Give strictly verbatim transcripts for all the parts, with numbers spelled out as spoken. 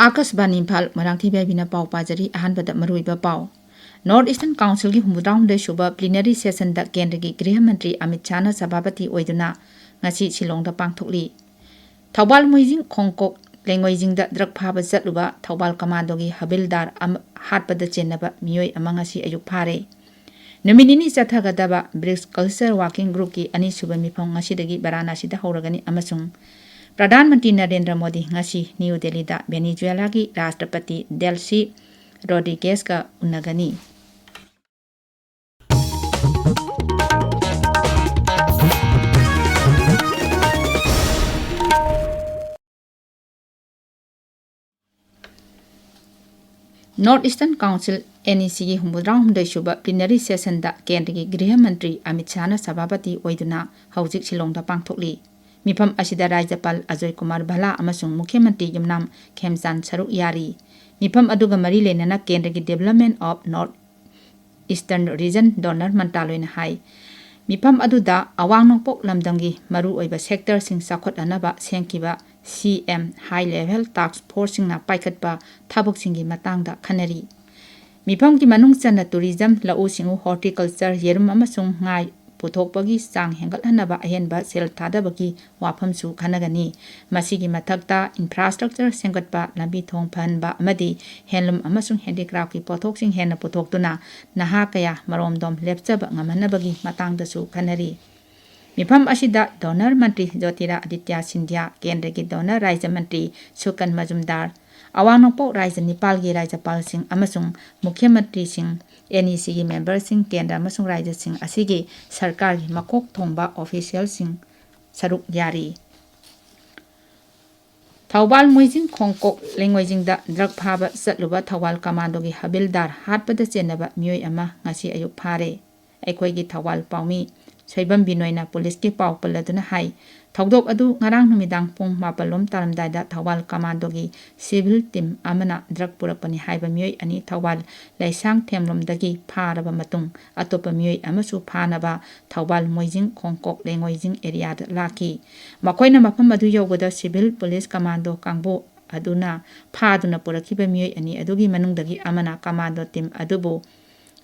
ꯑꯥꯀꯥꯁꯕꯥꯅꯤ ꯏꯝꯐꯥꯜ, ꯃꯣꯏꯔꯥꯡꯊꯦꯝ ꯕꯤꯅ ꯄꯥꯎ ꯄꯥꯖꯔꯤ꯫ ꯑꯍꯥꯟꯕꯗ ꯃꯔꯨꯑꯣꯏꯕ ꯄꯥꯎ꯫ North Eastern Councilꯒꯤ ꯍꯨꯝꯐꯨꯇꯔꯥꯍꯨꯝꯗꯣꯏ ꯁꯨꯕ plenary sessionꯗ ꯀꯦꯟꯗ꯭ꯔꯒꯤ ꯒ꯭ꯔꯤꯍ ꯃꯟꯇ꯭ꯔꯤ ꯑꯃꯤꯠ ꯁꯥꯍꯅ ꯁꯚꯥꯄꯇꯤ ꯑꯣꯏꯗꯨꯅ ꯉꯁꯤ ꯁꯤꯂꯣꯡꯗ ꯄꯥꯡꯊꯣꯛꯂꯤ꯫ ꯊꯧꯕꯥꯜ ꯃꯣꯏꯖꯤꯡ ꯈꯣꯡꯀꯣꯛ ꯂꯩꯉꯣꯏꯖꯤꯡꯗ drug ꯐꯥꯕ ꯆꯠꯂꯨꯕ ꯊꯧꯕꯥꯜ ꯀꯃꯥꯟꯗꯣꯒꯤ ꯍꯕꯤꯜꯗꯥꯔ ꯑꯃ ꯍꯥꯠꯄꯗ ꯆꯦꯟꯅꯕ ꯃꯤꯑꯣꯏ ꯑꯃ ꯉꯁꯤ ꯑꯌꯨꯛ ꯐꯥꯔꯦ꯫ ꯅꯨꯃꯤꯠ ꯅꯤꯅꯤ ꯆꯠꯊꯒꯗꯕ BRICS Culture Working Groupꯀꯤ ꯑꯅꯤꯁꯨꯕ ꯃꯤꯐꯝ ꯉꯁꯤꯗꯒꯤ ꯕꯔꯥꯅꯥꯁꯤꯗ ꯍꯧꯔꯒꯅꯤ ꯑꯃꯁꯨꯡ ꯄ꯭ꯔꯙꯥꯟ ꯃꯟꯇ꯭ꯔꯤ ꯅꯔꯦꯟꯗ꯭ꯔ ꯃꯣꯗꯤ ꯉꯁꯤ ꯅ꯭ꯌꯨ ꯗꯦꯜꯂꯤꯗ ꯚꯦꯅꯤꯖꯨꯌꯦꯂꯥꯒꯤ ꯔꯥꯁꯇ꯭ꯔꯄꯇꯤ ꯗꯦꯜꯁꯤ ꯔꯣꯗ꯭ꯔꯤꯒꯦꯁꯀ ꯎꯅꯒꯅꯤ꯫ North Eastern Council, NECꯒꯤ ꯍꯨꯝꯐꯨꯇꯔꯥꯍꯨꯝꯗꯣꯏ ꯁꯨꯕ plenary sessionꯗ ꯀꯦꯟꯗ꯭ꯔꯒꯤ ꯒ꯭ꯔꯤꯍ ꯃꯟꯇ꯭ꯔꯤ ꯑꯃꯤꯠ ꯁꯥꯍꯅ ꯁꯚꯥꯄꯇꯤ ꯑꯣꯏꯗꯨꯅ ꯍꯧꯖꯤꯛ ꯁꯤꯂꯣꯡꯗ ꯄꯥꯡꯊꯣꯛꯂꯤ꯫ ꯃꯤꯐꯝ ꯑꯁꯤꯗ ꯔꯥꯖ꯭ꯌꯄꯥꯜ ꯑꯖꯣꯏ ꯀꯨꯃꯥꯔ ꯚꯜꯂꯥ ꯑꯃꯁꯨꯡ ꯃꯨꯈ꯭ꯌ ꯃꯟꯇ꯭ꯔꯤ ꯌꯨꯝꯅꯥꯝ ꯈꯦꯝꯆꯥꯟ ꯁꯔꯨꯛ ꯌꯥꯔꯤ꯫ ꯃꯤꯐꯝ ꯑꯗꯨꯒ ꯃꯔꯤ ꯂꯩꯅꯅ ꯀꯦꯟꯗ꯭ꯔꯒꯤ Development of North Eastern Region donor ꯃꯟꯇ꯭ꯔꯥꯂꯣꯏꯅ ꯍꯥꯏ, ꯃꯤꯐꯝ ꯑꯗꯨꯗ ꯑꯋꯥꯡ ꯅꯣꯡꯄꯣꯛ ꯂꯝꯗꯝꯒꯤ ꯃꯔꯨꯑꯣꯏꯕ sectorꯁꯤꯡ ꯆꯥꯎꯈꯠꯍꯟꯅꯕ ꯁꯦꯝꯈꯤꯕ CM High Level Task Forceꯁꯤꯡꯅ ꯄꯥꯏꯈꯠꯄ ꯊꯕꯛꯁꯤꯡꯒꯤ ꯃꯇꯥꯡꯗ ꯈꯟꯅꯔꯤ꯫ ꯃꯤꯐꯝꯒꯤ ꯃꯅꯨꯡ ꯆꯟꯅ tourism, ꯂꯧꯎ ꯁꯤꯡꯎ, horticulture, ꯌꯦꯔꯨꯝ ꯑꯃꯁꯨꯡ ꯉꯥ ꯄꯨꯊꯣꯛꯄꯒꯤ ꯆꯥꯡ ꯍꯦꯟꯒꯠꯍꯟꯅꯕ ꯑꯍꯦꯟꯕ ꯁꯦꯜ ꯊꯥꯗꯕꯒꯤ ꯋꯥꯐꯝꯁꯨ ꯈꯟꯅꯒꯅꯤ꯫ ꯃꯁꯤꯒꯤ ꯃꯊꯛꯇ infrastructure ꯁꯦꯝꯒꯠꯄ, ꯂꯝꯕꯤ ꯊꯣꯡ ꯐꯍꯟꯕ ꯑꯃꯗꯤ handloom ꯑꯃꯁꯨꯡ handicraftꯀꯤ ꯄꯣꯠꯊꯣꯛꯁꯤꯡ ꯍꯦꯟꯅ ꯄꯨꯊꯣꯛꯇꯨꯅ ꯅꯍꯥ ꯀꯌꯥ ꯃꯔꯣꯝꯗꯣꯝ ꯂꯦꯞꯆꯕ ꯉꯝꯍꯟꯅꯕꯒꯤ ꯃꯇꯥꯡꯗꯁꯨ ꯈꯟꯅꯔꯤ꯫ ꯃꯤꯐꯝ ꯑꯁꯤꯗ ꯗꯣꯅꯔ ꯃꯟꯇ꯭ꯔꯤ ꯖꯣꯇꯤꯔꯥꯗꯤꯇ꯭ꯌ ꯁꯤꯟꯙ꯭ꯌꯥ, ꯀꯦꯟꯗ꯭ꯔꯒꯤ ꯗꯣꯅꯔ ꯔꯥꯖ꯭ꯌ ꯃꯟꯇ꯭ꯔꯤ ꯁꯨꯀꯟ ꯃꯖꯨꯝꯗꯥꯔ, ꯑꯋꯥꯡ ꯅꯣꯡꯄꯣꯛ ꯔꯥꯖ꯭ꯌ ꯅꯤꯄꯥꯜꯒꯤ ꯔꯥꯖ꯭ꯌꯄꯥꯜꯁꯤꯡ ꯑꯃꯁꯨꯡ ꯃꯨꯈ꯭ꯌ ꯃꯟꯇ꯭ꯔꯤꯁꯤꯡ, NECꯒꯤ memberꯁꯤꯡ, ꯀꯦꯟꯗ꯭ꯔ ꯑꯃꯁꯨꯡ ꯔꯥꯖ꯭ꯌꯁꯤꯡ ꯑꯁꯤꯒꯤ ꯁꯔꯀꯥꯔꯒꯤ ꯃꯀꯣꯛ ꯊꯣꯡꯕ officialꯁꯤꯡ ꯁꯔꯨꯛ ꯌꯥꯔꯤ꯫ ꯊꯧꯕꯥꯜ ꯃꯣꯏꯖꯤꯡ ꯈꯣꯡꯀꯣꯛ ꯂꯩꯉꯣꯏꯖꯤꯡꯗ drug ꯐꯥꯕ ꯆꯠꯂꯨꯕ ꯊꯧꯕꯥꯜ ꯀꯃꯥꯟꯗꯣꯒꯤ ꯍꯕꯤꯜꯗꯥꯔ ꯍꯥꯠꯄꯗ ꯆꯦꯟꯅꯕ ꯃꯤꯑꯣꯏ ꯑꯃ ꯉꯁꯤ ꯑꯌꯨꯛ ꯐꯥꯔꯦ꯫ ꯑꯩꯈꯣꯏꯒꯤ ꯊꯧꯕꯥꯜ ꯄꯥꯎꯃꯤ ꯁꯣꯏꯕꯝ ꯕꯤꯅꯣꯏꯅ ꯄꯨꯂꯤꯁꯀꯤ ꯄꯥꯎ ꯄꯜꯂꯗꯨꯅ ꯍꯥꯏ, ꯊꯧꯗꯣꯛ ꯑꯗꯨ ꯉꯔꯥꯡ ꯅꯨꯃꯤꯗꯥꯡ ꯄꯨꯡ ꯃꯥꯄꯜ ꯂꯣꯝ ꯇꯥꯔꯝꯗꯥꯏꯗ ꯊꯧꯕꯥꯜ ꯀꯃꯥꯟꯗꯣꯒꯤ civil team ꯑꯃꯅ drug ꯄꯨꯔꯛꯄꯅꯤ ꯍꯥꯏꯕ ꯃꯤꯑꯣꯏ ꯑꯅꯤ ꯊꯧꯕꯥꯜ ꯂꯩꯁꯥꯡꯊꯦꯝꯂꯣꯝꯗꯒꯤ ꯐꯥꯔꯕ ꯃꯇꯨꯡ, ꯑꯇꯣꯞꯄ ꯃꯤꯑꯣꯏ ꯑꯃꯁꯨ ꯐꯥꯅꯕ ꯊꯧꯕꯥꯜ ꯃꯣꯏꯖꯤꯡ ꯈꯣꯡꯀꯣꯛ ꯂꯩꯉꯣꯏꯖꯤꯡ areaꯗ ꯂꯥꯛꯈꯤ꯫ ꯃꯈꯣꯏꯅ ꯃꯐꯝ ꯑꯗꯨ ꯌꯧꯕꯗ civil police commando ꯀꯥꯡꯕꯨ ꯑꯗꯨꯅ ꯐꯥꯗꯨꯅ ꯄꯨꯔꯛꯈꯤꯕ ꯃꯤꯑꯣꯏ ꯑꯅꯤ ꯑꯗꯨꯒꯤ ꯃꯅꯨꯡꯗꯒꯤ ꯑꯃꯅ ꯀꯃꯥꯟꯗꯣ ꯇꯤꯝ ꯑꯗꯨꯕꯨ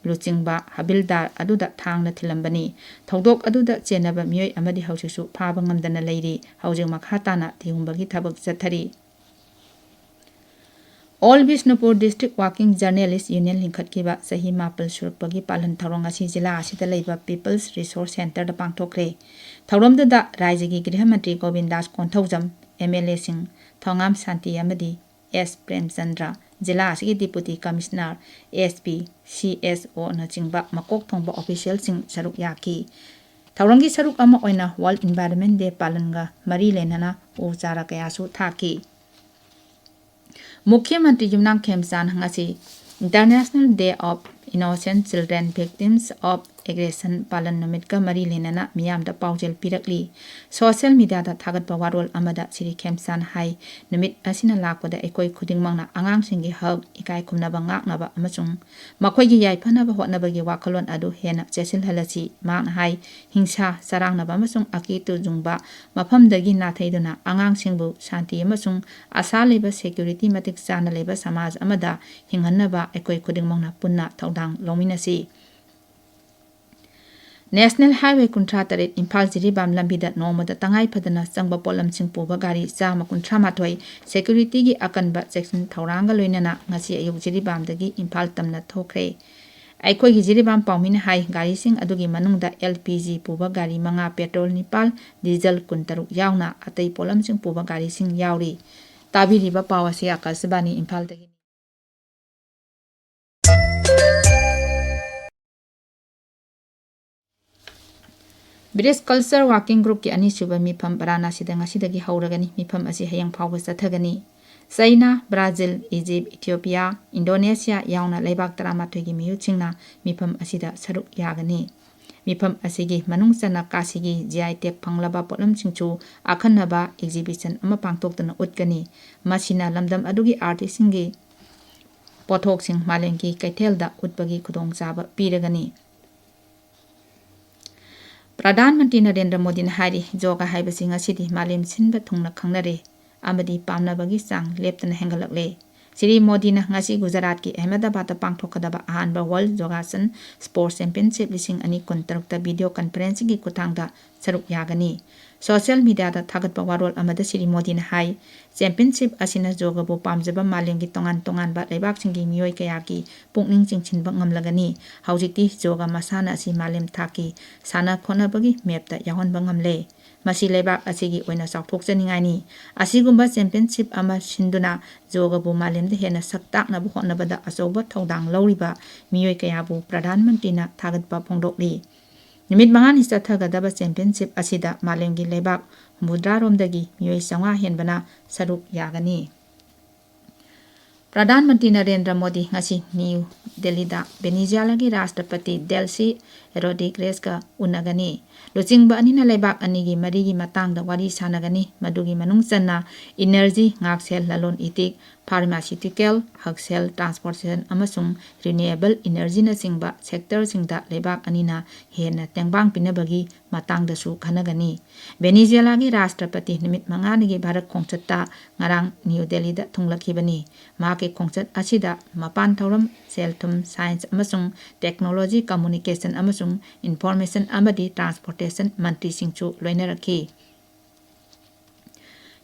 ꯂꯨꯆꯤꯡꯕ ꯍꯕꯤꯜꯗꯥꯔ ꯑꯗꯨꯗ ꯊꯥꯡꯅ ꯊꯤꯜꯂꯝꯕꯅꯤ꯫ ꯊꯧꯗꯣꯛ ꯑꯗꯨꯗ ꯆꯦꯟꯅꯕ ꯃꯤꯑꯣꯏ ꯑꯃꯗꯤ ꯍꯧꯖꯤꯛꯁꯨ ꯐꯥꯕ ꯉꯝꯗꯅ ꯂꯩꯔꯤ꯫ ꯍꯧꯖꯤꯛ ꯃꯈꯥ ꯇꯥꯅ ꯊꯤꯍꯨꯝꯕꯒꯤ ꯊꯕꯛ ꯆꯠꯊꯔꯤ꯫ All Bishnupur District Working Journalist Union ꯂꯤꯡꯈꯠꯈꯤꯕ ꯆꯍꯤ ꯃꯥꯄꯜ ꯁꯨꯔꯛꯄꯒꯤ ꯄꯥꯂꯟ ꯊꯧꯔꯝ ꯑꯁꯤ ꯖꯤꯂꯥ ꯑꯁꯤꯗ ꯂꯩꯕ People's Resource Centreꯗ ꯄꯥꯡꯊꯣꯛꯈ꯭ꯔꯦ꯫ ꯊꯧꯔꯝꯗꯨꯗ ꯔꯥꯖ꯭ꯌꯒꯤ ꯒ꯭ꯔꯤꯍ ꯃꯟꯇ꯭ꯔꯤ ꯒꯣꯕꯤꯟꯗꯥꯁ ꯀꯣꯟꯊꯧꯖꯝ, MLAꯁꯤꯡ ꯊꯣꯉꯥꯝ ꯁꯥꯟꯇꯤ ꯑꯃꯗꯤ ꯑꯦꯁ ꯄ꯭ꯔꯦꯝꯆꯟꯗ꯭ꯔ, ꯖꯤꯂꯥ ꯑꯁꯤꯒꯤ Deputy Commissioner, SP, CSOꯅꯆꯤꯡꯕ ꯃꯀꯣꯛ ꯊꯣꯡꯕ officialꯁꯤꯡ ꯁꯔꯨꯛ ꯌꯥꯈꯤ꯫ ꯊꯧꯔꯝꯒꯤ ꯁꯔꯨꯛ ꯑꯃ ꯑꯣꯏꯅ World Environment Day ꯄꯥꯂꯟꯒ ꯃꯔꯤ ꯂꯩꯅꯅ ꯎ ꯆꯥꯔꯥ ꯀꯌꯥꯁꯨ ꯊꯥꯈꯤ꯫ ꯃꯨꯈ꯭ꯌ ꯃꯟꯇ꯭ꯔꯤ ꯌꯨꯝꯅꯥꯝ ꯈꯦꯝꯆꯥꯟ ꯉꯁꯤ International Day of Innocent Children Victims of Aggression ꯄꯥꯂꯟ ꯅꯨꯃꯤꯠꯀ ꯃꯔꯤ ꯂꯩꯅꯅ ꯃꯤꯌꯥꯝꯗ ꯄꯥꯎꯖꯦꯜ ꯄꯤꯔꯛꯂꯤ꯫ Social mediaꯗ ꯊꯥꯒꯠꯄ ꯋꯥꯔꯣꯜ ꯑꯃꯗ ꯁ꯭ꯔꯤ ꯈꯦꯝꯆꯥꯟ ꯍꯥꯏ, ꯅꯨꯃꯤꯠ ꯑꯁꯤꯅ ꯂꯥꯛꯄꯗ ꯑꯩꯈꯣꯏ ꯈꯨꯗꯤꯡꯃꯛꯅ ꯑꯉꯥꯡꯁꯤꯡꯒꯤ ꯍꯛ, ꯏꯀꯥꯏ ꯈꯨꯝꯅꯕ ꯉꯥꯛꯅꯕ ꯑꯃꯁꯨꯡ ꯃꯈꯣꯏꯒꯤ ꯌꯥꯏꯐꯅꯕ ꯍꯣꯠꯅꯕꯒꯤ ꯋꯥꯈꯜꯂꯣꯟ ꯑꯗꯨ ꯍꯦꯟꯅ ꯆꯦꯠꯁꯤꯜꯍꯜꯂꯁꯤ꯫ ꯃꯍꯥꯛꯅ ꯍꯥꯏ, ꯍꯤꯡꯁꯥ, ꯆꯔꯥꯡꯅꯕ ꯑꯃꯁꯨꯡ ꯑꯀꯤ ꯇꯨꯖꯨꯡꯕ ꯃꯐꯝꯗꯒꯤ ꯅꯥꯊꯩꯗꯨꯅ ꯑꯉꯥꯡꯁꯤꯡꯕꯨ ꯁꯥꯟꯇꯤ ꯑꯃꯁꯨꯡ ꯑꯁꯥ ꯂꯩꯕ, security ꯃꯇꯤꯛ ꯆꯥꯅ ꯂꯩꯕ ꯁꯃꯥꯖ ꯑꯃꯗ ꯍꯤꯡꯍꯟꯅꯕ ꯑꯩꯈꯣꯏ ꯈꯨꯗꯤꯡꯃꯛꯅ ꯄꯨꯟꯅ ꯊꯧꯗꯥꯡ ꯂꯧꯃꯤꯟꯅꯁꯤ꯫ National Highway ꯀꯨꯟꯊ꯭ꯔꯥ ꯇꯔꯦꯠ ꯏꯝꯐꯥꯜ ꯖꯤꯔꯤꯕꯥꯝ ꯂꯝꯕꯤꯗ ꯅꯣꯡꯃꯗ ꯇꯉꯥꯏ ꯐꯗꯅ ꯆꯪꯕ ꯄꯣꯠꯂꯝꯁꯤꯡ ꯄꯨꯕ ꯒꯥꯔꯤ ꯆꯥꯝꯃ ꯀꯨꯟꯊ꯭ꯔꯥ ꯃꯥꯊꯣꯏ securityꯒꯤ ꯑꯀꯟꯕ ꯆꯦꯛꯁꯤꯟ ꯊꯧꯔꯥꯡꯒ ꯂꯣꯏꯅꯅ ꯉꯁꯤ ꯑꯌꯨꯛ ꯖꯤꯔꯤꯕꯥꯝꯗꯒꯤ ꯏꯝꯐꯥꯜ ꯇꯝꯅ ꯊꯣꯛꯈ꯭ꯔꯦ꯫ ꯑꯩꯈꯣꯏꯒꯤ ꯖꯤꯔꯤꯕꯥꯝ ꯄꯥꯎꯃꯤꯅ ꯍꯥꯏ, ꯒꯥꯔꯤꯁꯤꯡ ꯑꯗꯨꯒꯤ ꯃꯅꯨꯡꯗ LPG ꯄꯨꯕ ꯒꯥꯔꯤ ꯃꯉꯥ, petrol ꯅꯤꯄꯥꯜ, diesel ꯀꯨꯟꯇꯔꯨꯛ ꯌꯥꯎꯅ ꯑꯇꯩ ꯄꯣꯠꯂꯝꯁꯤꯡ ꯄꯨꯕ ꯒꯥꯔꯤꯁꯤꯡ ꯌꯥꯎꯔꯤ꯫ ꯇꯥꯕꯤꯔꯤꯕ ꯄꯥꯎ ꯑꯁꯤ ꯑꯀꯥꯁꯕꯥꯅꯤ ꯏꯝꯐꯥꯜꯗꯒꯤꯅꯤ꯫ British Culture Working Groupꯀꯤ ꯑꯅꯤꯁꯨꯕ ꯃꯤꯐꯝ ꯕꯔꯥꯅꯥꯁꯤꯗ ꯉꯁꯤꯗꯒꯤ ꯍꯧꯔꯒꯅꯤ꯫ ꯃꯤꯐꯝ ꯑꯁꯤ ꯍꯌꯦꯡ ꯐꯥꯎꯕ ꯆꯠꯊꯒꯅꯤ꯫ ꯆꯩꯅꯥ, ꯕ꯭ꯔꯥꯖꯤꯜ, ꯏꯖꯤꯞ, ꯏꯊꯤꯑꯣꯄꯤꯌꯥ, ꯏꯟꯗꯣꯅꯦꯁꯤꯌꯥ ꯌꯥꯎꯅ ꯂꯩꯕꯥꯛ ꯇꯔꯥꯃꯥꯊꯣꯏꯒꯤ ꯃꯤꯍꯨꯠꯁꯤꯡꯅ ꯃꯤꯐꯝ ꯑꯁꯤꯗ ꯁꯔꯨꯛ ꯌꯥꯒꯅꯤ꯫ ꯃꯤꯐꯝ ꯑꯁꯤꯒꯤ ꯃꯅꯨꯡ ꯆꯟꯅ ꯀꯥꯁꯤꯒꯤ GI tag ꯐꯪꯂꯕ ꯄꯣꯠꯂꯝꯁꯤꯡꯁꯨ ꯑꯈꯟꯅꯕ exhibition ꯑꯃ ꯄꯥꯡꯊꯣꯛꯇꯨꯅ ꯎꯠꯀꯅꯤ꯫ ꯃꯁꯤꯅ ꯂꯝꯗꯝ ꯑꯗꯨꯒꯤ artistꯁꯤꯡꯒꯤ ꯄꯣꯠꯊꯣꯛꯁꯤꯡ ꯃꯥꯂꯦꯝꯒꯤ ꯀꯩꯊꯦꯜꯗ ꯎꯠꯄꯒꯤ ꯈꯨꯗꯣꯡꯆꯥꯕ ꯄꯤꯔꯒꯅꯤ꯫ ꯄ꯭ꯔꯙꯥꯟ ꯃꯟꯇ꯭ꯔꯤ ꯅꯔꯦꯟꯗ꯭ꯔ ꯃꯣꯗꯤꯅ ꯍꯥꯏꯔꯤ, ꯌꯣꯒꯥ ꯍꯥꯏꯕꯁꯤ ꯉꯁꯤꯗꯤ ꯃꯥꯂꯦꯝ ꯁꯤꯟꯕ ꯊꯨꯡꯅ ꯈꯪꯅꯔꯦ꯫ ꯑꯃꯗꯤ ꯄꯥꯝꯅꯕꯒꯤ ꯆꯥꯡ ꯂꯦꯞꯇꯅ ꯍꯦꯟꯒꯠꯂꯛꯂꯦ꯫ ꯁ꯭ꯔꯤ ꯃꯣꯗꯤꯅ ꯉꯁꯤ ꯒꯨꯖꯔꯥꯠꯀꯤ ꯑꯍꯃꯦꯗꯥꯕꯥꯗꯇ ꯄꯥꯡꯊꯣꯛꯀꯗꯕ ꯑꯍꯥꯟꯕ World Yogasan Sports Championship ꯂꯤꯁꯤꯡ ꯑꯅꯤ ꯀꯨꯟꯇꯔꯨꯛꯇ video conferencingꯒꯤ ꯈꯨꯠꯊꯥꯡꯗ ꯁꯔꯨꯛ ꯌꯥꯒꯅꯤ꯫ Social mediaꯗ ꯊꯥꯒꯠꯄ ꯋꯥꯔꯣꯜ ꯑꯃꯗ ꯁ꯭ꯔꯤ ꯃꯣꯗꯤꯅ ꯍꯥꯏ, Championship ꯑꯁꯤꯅ ꯌꯣꯒꯕꯨ ꯄꯥꯝꯖꯕ ꯃꯥꯂꯦꯝꯒꯤ ꯇꯣꯉꯥꯟ ꯇꯣꯉꯥꯟꯕ ꯂꯩꯕꯥꯛꯁꯤꯡꯒꯤ ꯃꯤꯑꯣꯏ ꯀꯌꯥꯒꯤ ꯄꯨꯛꯅꯤꯡ ꯆꯤꯡꯁꯤꯟꯕ ꯉꯝꯂꯒꯅꯤ꯫ ꯍꯧꯖꯤꯛꯇꯤ ꯌꯣꯒ ꯃꯁꯥꯟꯅ ꯑꯁꯤ ꯃꯥꯂꯦꯝ ꯊꯥꯛꯀꯤ ꯁꯥꯟꯅ ꯈꯣꯠꯅꯕꯒꯤ mapꯇ ꯌꯥꯎꯍꯟꯕ ꯉꯝꯂꯦ꯫ ꯃꯁꯤ ꯂꯩꯕꯥꯛ ꯑꯁꯤꯒꯤ ꯑꯣꯏꯅ ꯆꯥꯎꯊꯣꯛꯆꯅꯤꯡꯉꯥꯏꯅꯤ꯫ ꯑꯁꯤꯒꯨꯝꯕ championship ꯑꯃ ꯁꯤꯟꯗꯨꯅ ꯌꯣꯒꯕꯨ ꯃꯥꯂꯦꯝꯗ ꯍꯦꯟꯅ ꯁꯛ ꯇꯥꯛꯅꯕ ꯍꯣꯠꯅꯕꯗ ꯑꯆꯧꯕ ꯊꯧꯗꯥꯡ ꯂꯧꯔꯤꯕ ꯃꯤꯑꯣꯏ ꯀꯌꯥꯕꯨ ꯄ꯭ꯔꯙꯥꯟ ꯃꯟꯇ꯭ꯔꯤꯅ ꯊꯥꯒꯠꯄ ꯐꯣꯡꯗꯣꯛꯂꯤ꯫ ꯅꯨꯃꯤꯠ ꯃꯉꯥꯅꯤ ꯆꯠꯊꯒꯗꯕ championship ꯑꯁꯤꯗ ꯃꯥꯂꯦꯝꯒꯤ ꯂꯩꯕꯥꯛ ꯍꯨꯝꯐꯨꯇꯔꯥꯔꯣꯝꯗꯒꯤ ꯃꯤꯑꯣꯏ ꯆꯥꯝꯃꯉꯥ ꯍꯦꯟꯕꯅ ꯁꯔꯨꯛ ꯌꯥꯒꯅꯤ꯫ ꯄ꯭ꯔꯙꯥꯟ ꯃꯟꯇ꯭ꯔꯤ ꯅꯔꯦꯟꯗ꯭ꯔ ꯃꯣꯗꯤ ꯉꯁꯤ ꯅ꯭ꯌꯨ ꯗꯦꯜꯂꯤꯗ ꯚꯦꯅꯤꯖꯨꯌꯦꯂꯥꯒꯤ ꯔꯥꯁꯇ꯭ꯔꯄꯇꯤ ꯗꯦꯜꯁꯤ ꯔꯣꯗ꯭ꯔꯤꯒꯦꯁꯀ ꯎꯅꯒꯅꯤ꯫ ꯂꯨꯆꯤꯡꯕ ꯑꯅꯤꯅ ꯂꯩꯕꯥꯛ ꯑꯅꯤꯒꯤ ꯃꯔꯤꯒꯤ ꯃꯇꯥꯡꯗ ꯋꯥꯔꯤ ꯁꯥꯟꯅꯒꯅꯤ, ꯃꯗꯨꯒꯤ ꯃꯅꯨꯡ ꯆꯟꯅ energy, ꯉꯥꯛꯁꯦꯜ, ꯂꯂꯣꯟ ꯏꯇꯤꯛ, pharmaceutical, ꯍꯛꯁꯦꯜ, transportation ꯑꯃꯁꯨꯡ renewable energyꯅꯆꯤꯡꯕ sectorꯁꯤꯡꯗ ꯂꯩꯕꯥꯛ ꯑꯅꯤꯅ ꯍꯦꯟꯅ ꯇꯦꯡꯕꯥꯡ ꯄꯤꯅꯕꯒꯤ ꯃꯇꯥꯡꯗꯁꯨ ꯈꯟꯅꯒꯅꯤ꯫ ꯚꯦꯅꯤꯖꯨꯌꯦꯂꯥꯒꯤ ꯔꯥꯁꯇ꯭ꯔꯄꯇꯤ ꯅꯨꯃꯤꯠ ꯃꯉꯥꯅꯤꯒꯤ ꯚꯥꯔꯠ ꯈꯣꯡꯆꯠꯇ ꯉꯔꯥꯡ ꯅ꯭ꯌꯨ ꯗꯦꯜꯂꯤꯗ ꯊꯨꯡꯂꯛꯈꯤꯕꯅꯤ꯫ ꯃꯍꯥꯛꯀꯤ ꯈꯣꯡꯆꯠ ꯑꯁꯤꯗ ꯃꯄꯥꯟ ꯊꯧꯔꯝ, ꯁꯦꯜ ꯊꯨꯝ, science ꯑꯃꯁꯨꯡ technology, communication ꯑꯃꯁꯨꯡ information ꯑꯃꯗꯤ transportation ꯃꯟꯇ꯭ꯔꯤꯁꯤꯡꯁꯨ ꯂꯣꯏꯅꯔꯛꯈꯤ꯫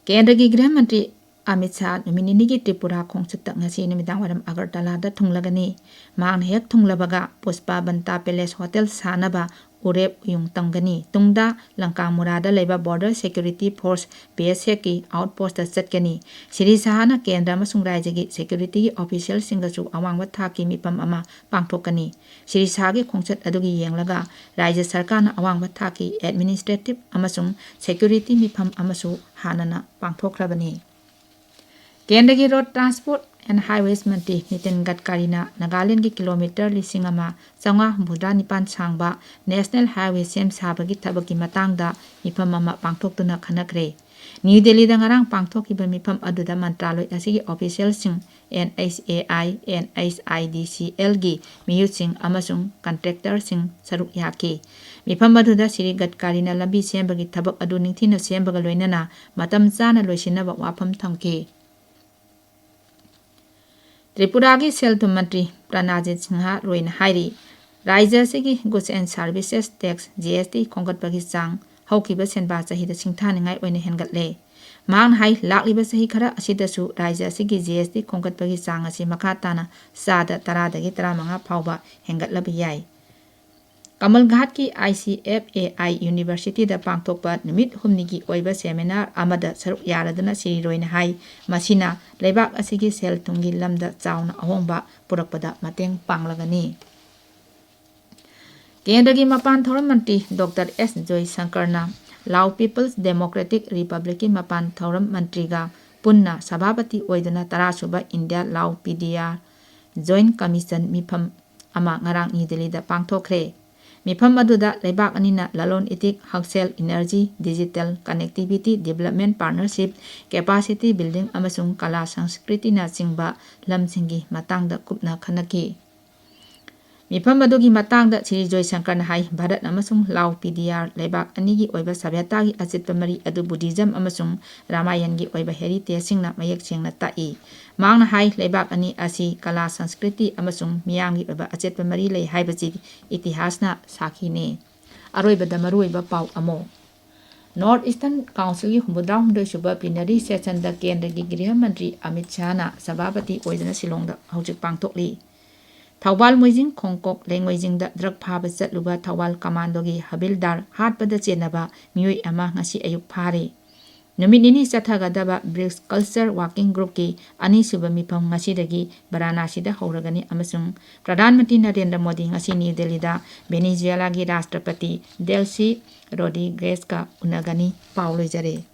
ꯀꯦꯟꯗ꯭ꯔꯒꯤ ꯒ꯭ꯔꯤꯍ ꯃꯟꯇ꯭ꯔꯤ ꯑꯃꯤꯠ ꯁꯥꯍ ꯅꯨꯃꯤꯠ ꯅꯤꯅꯤꯒꯤ ꯇ꯭ꯔꯤꯄꯨꯔꯥ ꯈꯣꯡꯆꯠꯇ ꯉꯁꯤ ꯅꯨꯃꯤꯗꯥꯡ ꯋꯥꯏꯔꯝ ꯑꯒꯔꯇꯂꯥꯗ ꯊꯨꯡꯂꯒꯅꯤ꯫ ꯃꯍꯥꯛꯅ ꯍꯦꯛ ꯊꯨꯡꯂꯕꯒ ꯄꯨꯁꯄꯥ ꯕꯟꯇꯥ ꯄꯦꯂꯦꯁ ꯍꯣꯇꯦꯜ ꯁꯥꯅꯕ ꯎꯔꯦꯞ ꯎꯌꯨꯡ ꯇꯝꯒꯅꯤ꯫ ꯇꯨꯡꯗ ꯂꯪꯀꯥꯃꯨꯔꯥꯗ ꯂꯩꯕ Border Security Force, BSFꯀꯤ outpostꯇ ꯆꯠꯀꯅꯤ꯫ ꯁ꯭ꯔꯤ ꯁꯥꯍꯅ ꯀꯦꯟꯗ꯭ꯔ ꯑꯃꯁꯨꯡ ꯔꯥꯖ꯭ꯌꯒꯤ securityꯒꯤ officialꯁꯤꯡꯒꯁꯨ ꯑꯋꯥꯡꯕ ꯊꯥꯛꯀꯤ ꯃꯤꯐꯝ ꯑꯃ ꯄꯥꯡꯊꯣꯛꯀꯅꯤ꯫ ꯁ꯭ꯔꯤ ꯁꯥꯍꯒꯤ ꯈꯣꯡꯆꯠ ꯑꯗꯨꯒꯤ ꯌꯦꯡꯂꯒ ꯔꯥꯖ꯭ꯌ ꯁꯔꯀꯥꯔꯅ ꯑꯋꯥꯡꯕ ꯊꯥꯛꯀꯤ administrative ꯑꯃꯁꯨꯡ security ꯃꯤꯐꯝ ꯑꯃꯁꯨ ꯍꯥꯟꯅꯅ ꯄꯥꯡꯊꯣꯛꯈ꯭ꯔꯕꯅꯤ꯫ ꯀꯦꯟꯗ꯭ꯔꯒꯤ Road Transport and Highways ꯃꯟꯇ꯭ꯔꯤ ꯅꯤꯇꯤꯟ ꯒꯗꯀꯥꯔꯤꯅ ꯅꯥꯒꯥꯂꯦꯟꯗꯒꯤ kilometre ꯂꯤꯁꯤꯡ ꯑꯃ ꯆꯥꯝꯃꯉꯥ ꯍꯨꯝꯐꯨꯇꯔꯥ ꯅꯤꯄꯥꯟ ꯁꯥꯡꯕ National Highway ꯁꯦꯝ ꯁꯥꯕꯒꯤ ꯊꯕꯛꯀꯤ ꯃꯇꯥꯡꯗ ꯃꯤꯐꯝ ꯑꯃ ꯄꯥꯡꯊꯣꯛꯇꯨꯅ ꯈꯟꯅꯈ꯭ꯔꯦ꯫ ꯅ꯭ꯌꯨ ꯗꯦꯜꯂꯤꯗ ꯉꯔꯥꯡ ꯄꯥꯡꯊꯣꯛꯈꯤꯕ ꯃꯤꯐꯝ ꯑꯗꯨꯗ ꯃꯟꯇ꯭ꯔꯥꯂꯣꯏ ꯑꯁꯤꯒꯤ officialꯁꯤꯡ, NHAI, NHIDCLꯒꯤ ꯃꯤꯍꯨꯠꯁꯤꯡ ꯑꯃꯁꯨꯡ contractorꯁꯤꯡ ꯁꯔꯨꯛ ꯌꯥꯈꯤ꯫ ꯃꯤꯐꯝ ꯑꯗꯨꯗ ꯁ꯭ꯔꯤ ꯒꯗꯀꯥꯔꯤꯅ ꯂꯝꯕꯤ ꯁꯦꯝꯕꯒꯤ ꯊꯕꯛ ꯑꯗꯨ ꯅꯤꯡꯊꯤꯅ ꯁꯦꯝꯕꯒ ꯂꯣꯏꯅꯅ ꯃꯇꯝ ꯆꯥꯅ ꯂꯣꯏꯁꯤꯟꯅꯕ ꯋꯥꯐꯝ ꯊꯝꯈꯤ꯫ ꯇ꯭ꯔꯤꯄꯨꯔꯥꯒꯤ ꯁꯦꯜ ꯊꯨꯝ ꯃꯟꯇ꯭ꯔꯤ ꯄ꯭ꯔꯅꯥꯖꯤꯠ ꯁꯤꯡꯍ ꯔꯣꯏꯅ ꯍꯥꯏꯔꯤ, ꯔꯥꯖ꯭ꯌ ꯑꯁꯤꯒꯤ Goods and Services Tax, GST, ꯈꯣꯝꯒꯠꯄꯒꯤ ꯆꯥꯡ ꯍꯧꯈꯤꯕ ꯁꯦꯟꯕꯥ ꯆꯍꯤꯗ ꯁꯤꯡꯊꯥꯅꯤꯡꯉꯥꯏ ꯑꯣꯏꯅ ꯍꯦꯟꯒꯠꯂꯦ꯫ ꯃꯍꯥꯛꯅ ꯍꯥꯏ, ꯂꯥꯛꯂꯤꯕ ꯆꯍꯤ ꯈꯔ ꯑꯁꯤꯗꯁꯨ ꯔꯥꯖ꯭ꯌ ꯑꯁꯤꯒꯤ GST ꯈꯣꯝꯒꯠꯄꯒꯤ ꯆꯥꯡ ꯑꯁꯤ ꯃꯈꯥ ꯇꯥꯅ ꯆꯥꯗ ꯇꯔꯥꯗꯒꯤ ꯇꯔꯥꯃꯉꯥ ꯐꯥꯎꯕ ꯍꯦꯟꯒꯠꯂꯕ ꯌꯥꯏ꯫ ꯀꯃꯜ ꯘꯥꯠꯀꯤ ICFAI Universityꯗ ꯄꯥꯡꯊꯣꯛꯄ ꯅꯨꯃꯤꯠ ꯍꯨꯝꯅꯤꯒꯤ ꯑꯣꯏꯕ seminar ꯑꯃꯗ ꯁꯔꯨꯛ ꯌꯥꯔꯗꯨꯅ ꯁ꯭ꯔꯤ ꯔꯣꯏꯅ ꯍꯥꯏ, ꯃꯁꯤꯅ ꯂꯩꯕꯥꯛ ꯑꯁꯤꯒꯤ ꯁꯦꯜ ꯊꯨꯝꯒꯤ ꯂꯝꯗ ꯆꯥꯎꯅ ꯑꯍꯣꯡꯕ ꯄꯨꯔꯛꯄꯗ ꯃꯇꯦꯡ ꯄꯥꯡꯂꯒꯅꯤ꯫ ꯀꯦꯟꯗ꯭ꯔꯒꯤ ꯃꯄꯥꯟ ꯊꯧꯔꯝ ꯃꯟꯇ꯭ꯔꯤ ꯗꯣꯛꯇꯔ ꯑꯦꯁ ꯖꯣꯏꯁꯪꯀꯔꯅ ꯂꯥꯎ People's Democratic Republicꯀꯤ ꯃꯄꯥꯟ ꯊꯧꯔꯝ ꯃꯟꯇ꯭ꯔꯤꯒ ꯄꯨꯟꯅ ꯁꯚꯥꯄꯇꯤ ꯑꯣꯏꯗꯨꯅ ꯇꯔꯥꯁꯨꯕ ꯏꯟꯗꯤꯌꯥ ꯂꯥꯎ PDR Joint Commission ꯃꯤꯐꯝ ꯑꯃ ꯉꯔꯥꯡ ꯅ꯭ꯌꯨ ꯗꯦꯜꯂꯤꯗ ꯄꯥꯡꯊꯣꯛꯈ꯭ꯔꯦ꯫ ꯃꯤꯐꯝ ꯑꯗꯨꯗ ꯂꯩꯕꯥꯛ ꯑꯅꯤꯅ ꯂꯂꯣꯟ ꯏꯇꯤꯛ, ꯍꯛꯁꯦꯜ, energy, digital connectivity, development partnership, capacity building ꯑꯃꯁꯨꯡ ꯀꯂꯥ ꯁꯪꯁꯀ꯭ꯔꯤꯇꯤꯅꯆꯤꯡꯕ ꯂꯝꯁꯤꯡꯒꯤ ꯃꯇꯥꯡꯗ ꯀꯨꯞꯅ ꯈꯟꯅꯈꯤ꯫ ꯃꯤꯐꯝ ꯑꯗꯨꯒꯤ ꯃꯇꯥꯡꯗ ꯁ꯭ꯔꯤ ꯖꯣꯏꯁꯪꯀꯔꯅ ꯍꯥꯏ, ꯚꯥꯔꯠ ꯑꯃꯁꯨꯡ ꯂꯥꯎ PDR ꯂꯩꯕꯥꯛ ꯑꯅꯤꯒꯤ ꯑꯣꯏꯕ ꯁꯚ꯭ꯌꯇꯥꯒꯤ ꯑꯆꯦꯠꯄ ꯃꯔꯤ ꯑꯗꯨ ꯕꯨꯙꯤꯖꯝ ꯑꯃꯁꯨꯡ ꯔꯥꯃꯥꯌꯟꯒꯤ ꯑꯣꯏꯕ heritageꯁꯤꯡꯅ ꯃꯌꯦꯛ ꯁꯦꯡꯅ ꯇꯥꯛꯏ꯫ ꯃꯍꯥꯛꯅ ꯍꯥꯏ, ꯂꯩꯕꯥꯛ ꯑꯅꯤ ꯑꯁꯤ ꯀꯂꯥ, ꯁꯪꯁꯀ꯭ꯔꯤꯇꯤ ꯑꯃꯁꯨꯡ ꯃꯤꯌꯥꯝꯒꯤ ꯑꯣꯏꯕ ꯑꯆꯦꯠꯄ ꯃꯔꯤ ꯂꯩ ꯍꯥꯏꯕꯁꯤ ꯏꯇꯤꯍꯥꯁꯅ ꯁꯥꯈꯤꯅꯤ꯫ ꯑꯔꯣꯏꯕꯗ ꯃꯔꯨꯑꯣꯏꯕ ꯄꯥꯎ ꯑꯃꯨꯛ꯫ North Eastern Councilꯒꯤ ꯍꯨꯝꯐꯨꯇꯔꯥꯍꯨꯝꯗꯣꯏ ꯁꯨꯕ plenary sessionꯗ ꯀꯦꯟꯗ꯭ꯔꯒꯤ ꯒ꯭ꯔꯤꯍ ꯃꯟꯇ꯭ꯔꯤ ꯑꯃꯤꯠ ꯁꯥꯍꯅ ꯁꯚꯥꯄꯇꯤ ꯑꯣꯏꯗꯨꯅ ꯁꯤꯂꯣꯡꯗ ꯍꯧꯖꯤꯛ ꯄꯥꯡꯊꯣꯛꯂꯤ꯫ ꯊꯧꯕꯥꯜ ꯃꯣꯏꯖꯤꯡ ꯈꯣꯡꯀꯣꯛ ꯂꯩꯉꯣꯏꯖꯤꯡꯗ drug ꯐꯥꯕ ꯆꯠꯂꯨꯕ ꯊꯧꯕꯥꯜ commandoꯒꯤ ꯍꯕꯤꯜꯗꯥꯔ ꯍꯥꯠꯄꯗ ꯆꯦꯟꯅꯕ ꯃꯤꯑꯣꯏ ꯑꯃ ꯉꯁꯤ ꯑꯌꯨꯛ ꯐꯥꯔꯦ꯫ ꯅꯨꯃꯤꯠ ꯅꯤꯅꯤ ꯆꯠꯊꯒꯗꯕ BRICS Culture Working Groupꯀꯤ ꯑꯅꯤꯁꯨꯕ ꯃꯤꯐꯝ ꯉꯁꯤꯗꯒꯤ ꯕꯔꯥꯅꯥꯁꯤꯗ ꯍꯧꯔꯒꯅꯤ ꯑꯃꯁꯨꯡ ꯄ꯭ꯔꯙꯥꯟ ꯃꯟꯇ꯭ꯔꯤ ꯅꯔꯦꯟꯗ꯭ꯔ ꯃꯣꯗꯤ ꯉꯁꯤ ꯅ꯭ꯌꯨ ꯗꯦꯜꯂꯤꯗ ꯚꯦꯅꯤꯖꯨꯌꯦꯂꯥꯒꯤ ꯔꯥꯁꯇ꯭ꯔꯄꯇꯤ ꯗꯦꯜꯁꯤ ꯔꯣꯗ꯭ꯔꯤꯒꯦꯁꯀ ꯎꯅꯒꯅꯤ꯫ ꯄꯥꯎ ꯂꯣꯏꯖꯔꯦ꯫